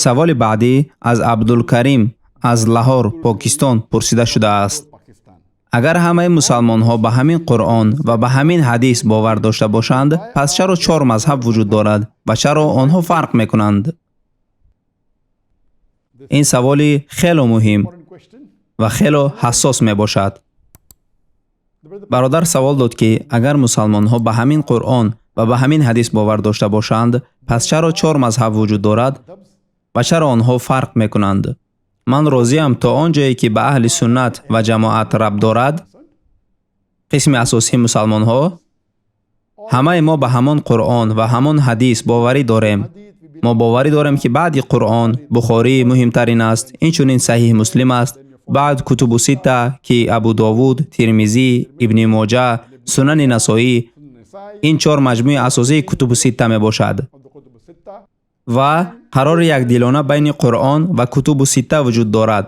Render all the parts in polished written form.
Саволи баъдӣ аз Абдулкарим аз Лаҳор, Покистон пурсида шудааст. Агар ҳамаи мусалмонҳо ба ҳамин Қуръон ва ба ҳамин ҳадис бовар дошта бошанд, пас чаро чор мазҳаб вуҷуд дорад ва чаро онҳо фарқ мекунанд? Ин саволи хело муҳим ва хело ҳассос мебошад. Бародар савол дод, ки агар мусалмонҳо ба ҳамин Қуръон ва ба ҳамин ҳадис бовар дошта бошанд, пас чаро чор мазҳаб вуҷуд дорад ва чаро онҳо фарқ мекунанд? Ман розиям то он ҷое, ки ба аҳли суннат ва ҷамоат рабт дорад, қисми асосии мусалмонҳо, ҳамаи мо ба ҳамон Қуръон ва ҳамон ҳадис боварӣ дорем. Мо боварӣ дорем, ки баъди Қуръон Бухорӣ муҳимтарин аст, инчунин Саҳиҳ Муслим аст, баъд Кутубу Ситта, ки Абу Довуд, Тирмизӣ, Ибни Моҷа, Сунани Насоӣ, ин чор маҷмӯи асосии Кутубу Ситта мебошад. Ва қарори якдилона байни Қуръон ва Кутубу Ситта вуҷуд дорад.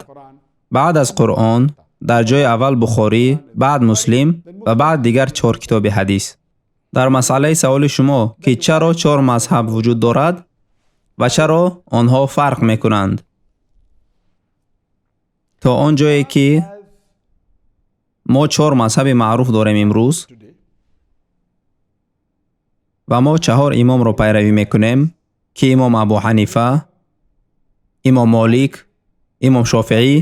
Баъд аз Қуръон дар ҷои аввал Бухорӣ, баъд Муслим ва баъд дигар чор китоби ҳадис. Дар масъалаи саволи шумо, ки чаро чор мазҳаб вуҷуд дорад ва чаро онҳо фарқ мекунанд, то он ҷое ки мо чор мазҳаби маъруф дорем имрӯз ва мо чаҳор имомро пайравӣ мекунем, ки имом Абу Ҳанифа, имом Молик, имом Шофеӣ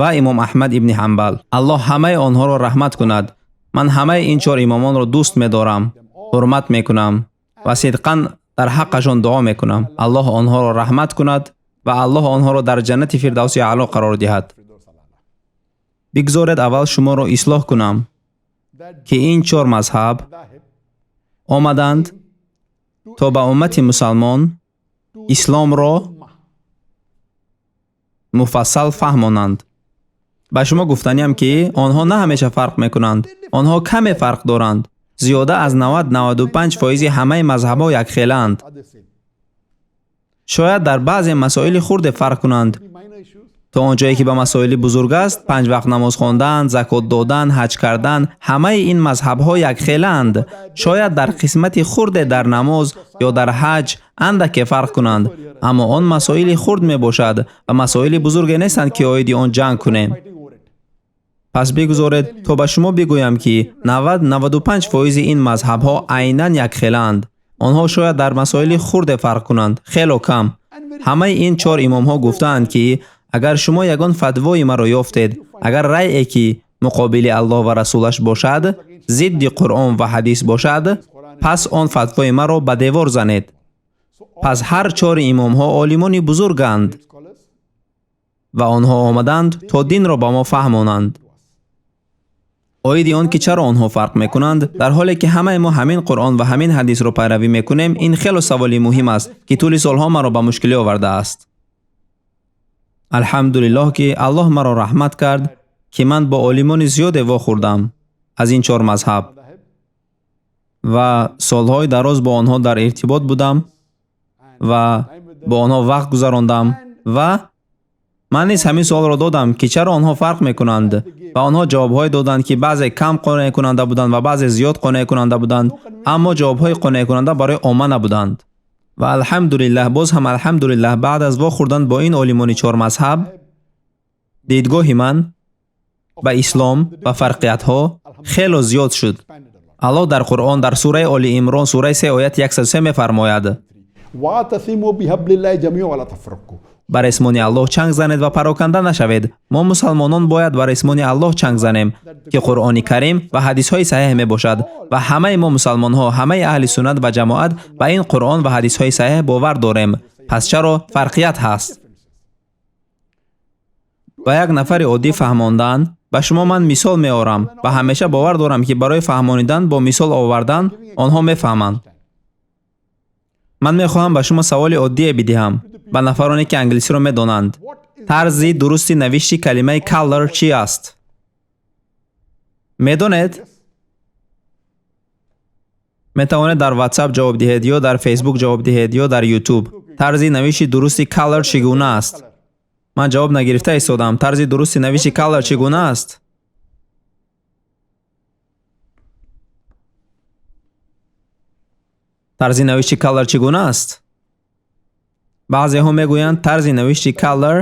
ва имом Аҳмад ибни Ҳанбал. Аллоҳ ҳамаи онҳоро раҳмат кунад. Ман ҳамаи ин чор имомонро дӯст медорам, ҳурмат мекунам ва сидқан дар ҳаққашон дуо мекунам. Аллоҳ онҳоро раҳмат кунад ва Аллоҳ онҳоро дар ҷаннати Фирдавси аъло қарор диҳад. Бигзоред аввал шуморо ислоҳ кунам, ки ин чор мазҳаб омаданд то ба уммати мусалмон исломро муфассал фаҳмонанд. Ба шумо гуфтаниям, ки онҳо на ҳамеша фарқ мекунанд, онҳо каме фарқ доранд. Зиёда аз 90-95 фоизи ҳамаи мазҳабҳо якхелаанд. Шояд дар баъзе масоили хурде фарқ кунанд, то он ҷое ки ба масоили бузург аст, панҷ вақт намоз хондан, закот додан, ҳаҷ кардан, ҳамаи ин мазҳабҳо якхелаанд. Шояд дар қисмати хурде дар намоз ё дар ҳаҷ андаке фарқ кунанд, аммо он масоили хурд мебошад ва масоили бузурге нестанд, ки оиди он ҷанг кунем. Пас бигузоред то ба шумо бигӯям, ки 90-95 фоизи ин мазҳабҳо айнан якхелаанд. Онҳо шояд дар масоили хурде фарқ кунанд, хело кам. Ҳамаи ин чор имомҳо гуфтаанд, ки агар шумо ягон фатвои маро ёфтед, агар райе ки муқобили Аллоҳ ва расулаш бошад, зидди Қуръон ва ҳадис бошад, пас он фатвои маро ба девор занед. Пас ҳар чори имомҳо олимони бузурганд ва онҳо омаданд то динро ба мо фаҳмонанд. Оиди он ки чаро онҳо фарқ мекунанд, дар ҳоле ки ҳамаи мо ҳамин Қуръон ва ҳамин ҳадисро пайравӣ мекунем, ин хело саволи муҳим аст, ки тӯли солҳо маро ба мушкилӣ овардааст. Алҳамдулиллоҳ, ки Аллоҳ маро раҳмат кард, ки ман бо олимони зиёде вохӯрдам аз ин чор мазҳаб ва солҳои дароз бо онҳо дар иртибот будам ва бо онҳо вақт гузарондам ва ман низ ҳамин суолро додам, ки чаро онҳо фарқ мекунанд, ва онҳо ҷавобҳое доданд, ки баъзе кам қонеъкунанда буданд ва баъзе зиёд қонеъкунанда буданд, аммо ҷавобҳои қонеъкунанда барои омма набуданд. Ва алҳамдулиллаҳ, боз ҳам алҳамдулиллаҳ, баъд аз вохӯрдан бо ин олимони чор мазҳаб, дидгоҳи ман ба ислом ва фарқиятҳо хело зиёд шуд. Аллоҳ дар Қуръон дар сураи Оли Имрон, сураи 3, ояти 103 мефармояд: бар ресмони Аллоҳ чанг занед ва пароканда нашавед. Мо мусалмонон бояд бар ресмони Аллоҳ чанг занем, ки Қуръони Карим ва ҳадисҳои саҳеҳ мебошад, ва ҳамаи мо мусалмонҳо, ҳамаи аҳли суннат ва ҷамоат ба ин Қуръон ва ҳадисҳои саҳеҳ бовар дорем. Пас чаро фарқият ҳаст? Ба як нафари оддӣ фаҳмондан, ба шумо ман мисол меорам ва ҳамеша бовар дорам, ки барои фаҳмонидан бо мисол овардан онҳо мефаҳманд. Ман мехоҳам ба шумо саволи оддие бидиҳам ба нафароне, ки англисиро медонанд. Тарзи дурусти навишти калимаи color чӣ аст? Медонед? Метавонед дар WhatsApp ҷавоб диҳед ё дар Facebook ҷавоб диҳед ё дар YouTube. Тарзи навишти дурусти color чӣ гуна аст? Ман ҷавоб нагирифта истодам. Тарзи дурусти навишти color чӣ гуна аст? Тарзи навишти color чӣ гуна аст? Баъзеҳо мегӯянд тарзи навишти color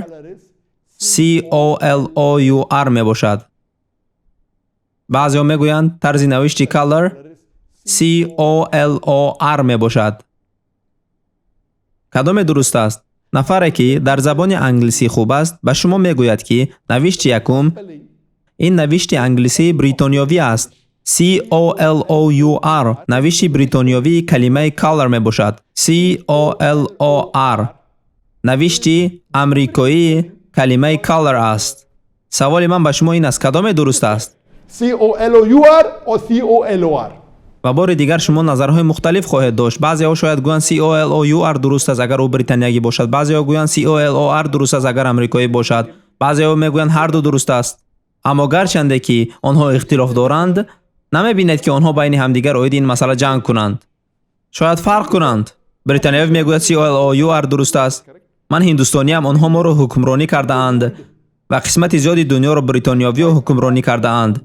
C-O-L-O-U-R мебошад. Баъзеҳо мегӯянд тарзи навишти color C-O-L-O-R мебошад. Кадоме дуруст аст? Нафаре ки дар забони англисӣ хуб аст, ба шумо мегӯяд, ки навишти якум ин навишти англисии бритониёвӣ аст. C-O-L-O-U-R навишти бритониёвии калимаи color мебошад. C-O-L-O-R навишти амрикоии калимаи color аст. Саволи ман ба шумо ин аст: кадоме дуруст аст? C-O-L-O-U-R or C-O-L-O-R? Ва бори дигар шумо назарҳои мухталиф хоҳед дошт. Баъзеҳо шояд гӯянд C-O-L-O-U-R дуруст аст, агар ӯ британиягӣ бошад. Баъзеҳо гӯянд C-O-L-O-R дуруст аст, агар амрикоӣ бошад. Баъзеҳо мегӯянд ҳар ду дуруст аст. Аммо гарчанде ки онҳо ихтилоф доранд, намебинед, ки онҳо байни ҳамдигар оиди ин масъала ҷанг кунанд. Шояд фарқ кунанд. Британиявӣ мегӯяд C-O-L-O-U-R дуруст аст. Ман ҳиндустониям, онҳо моро ҳукмронӣ кардаанд ва қисмати зиёди дунёро бритониёвиҳо ҳукмронӣ кардаанд.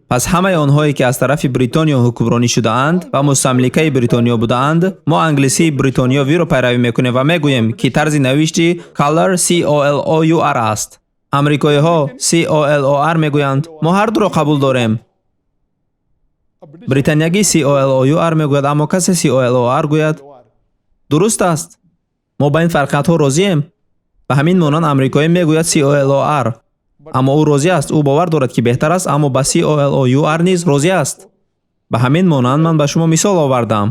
Пас ҳамаи онҳое, ки аз тарафи Бритониё ҳукмронӣ шудаанд ва мустамликаи Бритониё будаанд, мо англисии бритониёвиро пайравӣ мекунем ва мегӯем, ки тарзи навишти color C-O-L-O-U-R аст. Амрикоиҳо C-O-L-O-R мегӯянд. Мо ҳар дуро қабул дорем. Британиягӣ C-O-L-O-U-R мегӯяд, аммо касе C-O-L-O-R гӯяд. Дуруст аст. Мо ба ин фарқиятҳо розием. Ба ҳамин монанд амрикоӣ мегӯяд C-O-L-O-R, аммо ӯ розӣ аст. Ӯ бовар дорад, ки беҳтар аст, аммо ба C-O-L-O-U-R низ розӣ аст. Ба ҳамин монанд ман ба шумо мисол овардам.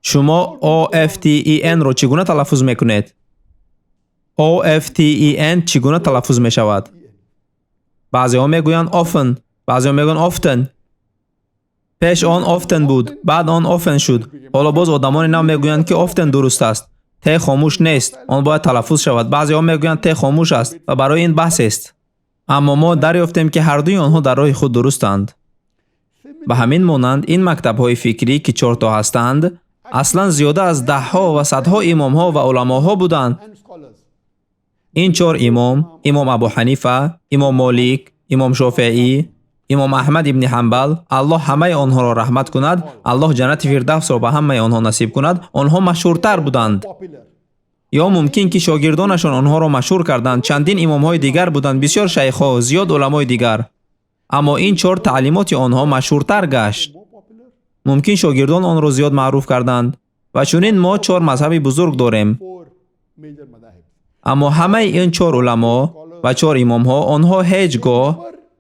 Шумо O-F-T-E-N-ро чӣ гуна талаффуз мекунед? O-F-T-E-N чӣ гуна талаффуз мешавад? Баъзеҳо мегӯянд often, баъзеҳо мегӯянд often. Пеш он often буд, баъд он often шуд. Ҳоло боз одамони нав мегӯянд, ки often дуруст аст. Т хомӯш нест, он бояд талаффуз шавад. Баъзеҳо мегӯянд т хомӯш аст ва барои ин баҳсест. Аммо мо дарёфтем, ки ҳардуи онҳо дар роҳи худ дурустанд. Ба ҳамин монанд ин мактабҳои фикрӣ, ки чорто ҳастанд, аслан зиёда аз даҳҳо ва садҳо имомҳо ва уламоҳо буданд. Ин чор имом: имом Абу Ҳанифа, имом Молик, имом Шофеӣ, имом Аҳмад ибни Ҳанбал, Аллоҳ ҳамаи онҳоро раҳмат кунад, Аллоҳ ҷаннати Фирдавсро ба ҳамаи онҳо насиб кунад, онҳо машҳуртар буданд. Ё мумкин ки шогирдонашон онҳоро машҳур карданд. Чандин имомҳои дигар буданд, бисёр шайхҳо, зиёд уламои дигар. Аммо ин чор таълимоти онҳо машҳуртар гашт. Мумкин шогирдон онро зиёд маъруф карданд. Ва чунин мо чор мазҳаби бузург дорем. Аммо ҳамаи ин чор уламо ва чор имомҳо, онҳо ҳеҷ гоҳ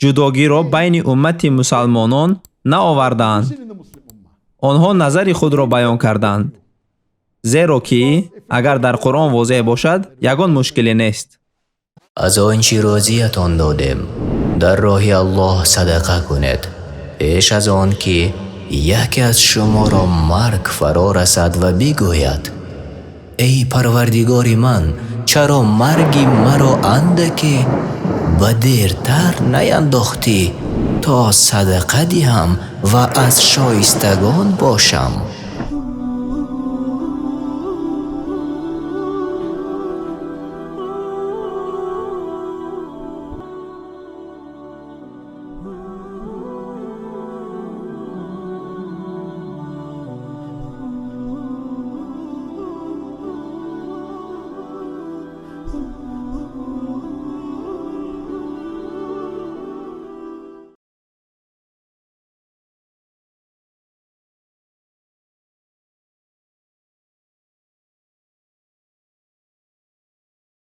ҷудогиро байни уммати мусалмонон наовардаанд. Онҳо назари худро баён карданд. Зеро ки агар дар Қуръон возеҳ бошад, ягон мушкиле нест. Аз он чӣ рӯзиятон додем, дар роҳи Аллоҳ садақа кунед, пеш аз он ки яке аз шуморо марг фаро расад ва бигӯяд: эй Парвардигори ман, чаро марги маро андаке ба дертар наяндохтӣ, то садақа диҳам ва аз шоистагон бошам.